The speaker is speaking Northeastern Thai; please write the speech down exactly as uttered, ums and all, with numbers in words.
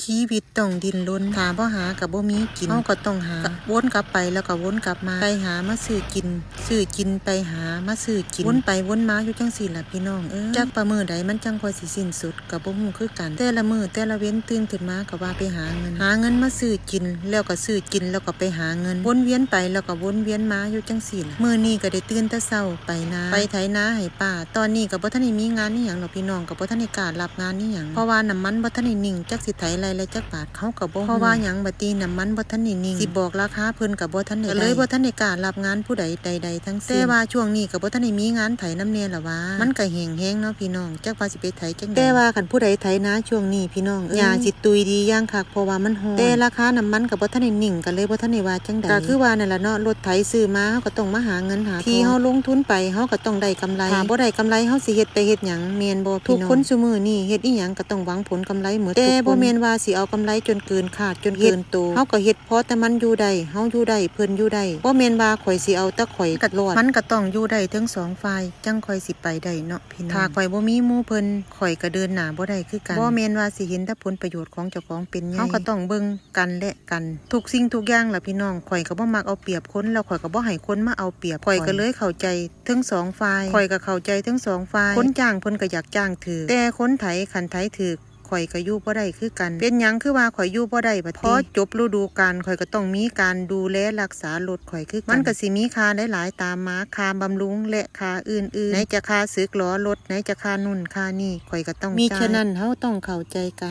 ชีวิตต้องดิ้นรน ถ้าบ่หาก็บ่มีกิน เฮาก็ต้องหา วนกลับไปแล้วก็วนกลับมา ไปหามาซื้อกิน ซื้อกินไปหามาซื้อกิน วนไปวนมาอยู่จั่งซี้ล่ะพี่น้องเอ้ย จักว่ามื้อใดมันจั่งค่อยสิสิ้นสุดก็บ่ฮู้คือกัน แต่ละมื้อแต่ละเว็นตื่นขึ้นมาก็ว่าไปหาเงิน หาเงินมาซื้อกิน แล้วก็ซื้อกินแล้วก็ไปหาเงิน วนเวียนไปแล้วก็วนเวียนมาอยู่จั่งซี้ล่ะ มื้อนี้ก็ได้ตื่นแต่เช้าไปนา ไปไถนาให้ป้า ตอนนี้ก็บ่ทันได้มีงานอิหยังดอกพี่น้อง ก็บ่ทันได้กล้ารับงานอิหยัง เพราะว่าน้ำมันบ่ทันได้นิ่ง จักสิไถไร่ละจักบาท เขาก็บ่ฮู้ เพราะว่าหยังบัดนี้น้ำมันบ่ทันได้นิ่ง สิบอกราคาเพิ่นก็บ่ทันได้ ก็เลยบ่ทันได้กล้ารับงานผู้ใดใดๆทั้งสิ้น แต่ว่าช่วงนี้ก็บ่ทันได้มีงานไถนำแน่ล่ะว่า มันก็แห้งแฮงเนาะพี่น้อง จักว่าสิไปไถจั่งใด แต่ว่าคันผู้ใดไถนาช่วงนี้พี่น้องเอ้ย หญ้าสิตุยดีอย่างคัก เพราะว่ามันร้อน แต่ราคาน้ำมันก็บ่ทันได้นิ่ง ก็เลยบ่ทันได้ว่าจั่งใด ก็คือว่านั่นล่ะเนาะ รถไถซื้อมา เฮาก็ต้องมาหาเงินหาทอง ที่เฮาลงทุนไป เฮาก็ต้องได้กำไร ถ้าบ่ได้กำไร เฮาสิเฮ็ดไปเฮ็ดหยัง แม่นบ่พี่น้อง ทุกคนซุมื้อนี้เฮ็ดอิหยังก็ต้องหวังผลกำไรหมด แต่ทุกคน บ่แม่นว่าสิเอากำไรจนเกินคาด จนเกินโต เฮาก็เฮ็ดพอแต่มันอยู่ได้ เฮาอยู่ได้ เพิ่นอยู่ได้ บ่แม่นว่าข่อยสิเอาแต่ข่อยรอด มันก็ต้องอยู่ได้ทั้งสองฝ่าย จั่งค่อยสิไปได้เนาะพี่น้อง ถ้าข่อยบ่มีหมู่เพิ่น ข่อยก็เดินหน้าบ่ได้คือกัน บ่แม่นว่าสิเห็นแต่ผลประโยชน์ของเจ้าของเป็นใหญ่ เฮาก็ต้องเบิ่งกันและกัน ทุกสิ่งทุกอย่างล่ะพี่น้อง ข่อยก็บ่มักเอาเปรียบคน แล้วข่อยก็บ่ให้คนมาเอาเปรียบ ข่อยก็เลยเข้าใจทั้งสองฝ่าย ข่อยก็เข้าใจทั้งสองฝ่าย คนจ้างเพิ่นก็อยากจ้างถูก แต่คนไถคันไถถูก ข่อยก็อยู่บ่ได้คือกัน เป็นหยังคือว่าข่อยอยู่บ่ได้บัดนี้ พอจบฤดูกาล ข่อยก็ต้องมีการดูแลรักษารถข่อยคือกัน มันก็สิมีค่าหลายๆตามมา ค่าบำรุงและค่าอื่นๆ ไหนจะค่าสึกล้อรถ ไหนจะค่านู่นค่านี่ ข่อยก็ต้องจ่าย มิฉะนั้นเฮาต้องเข้าใจกัน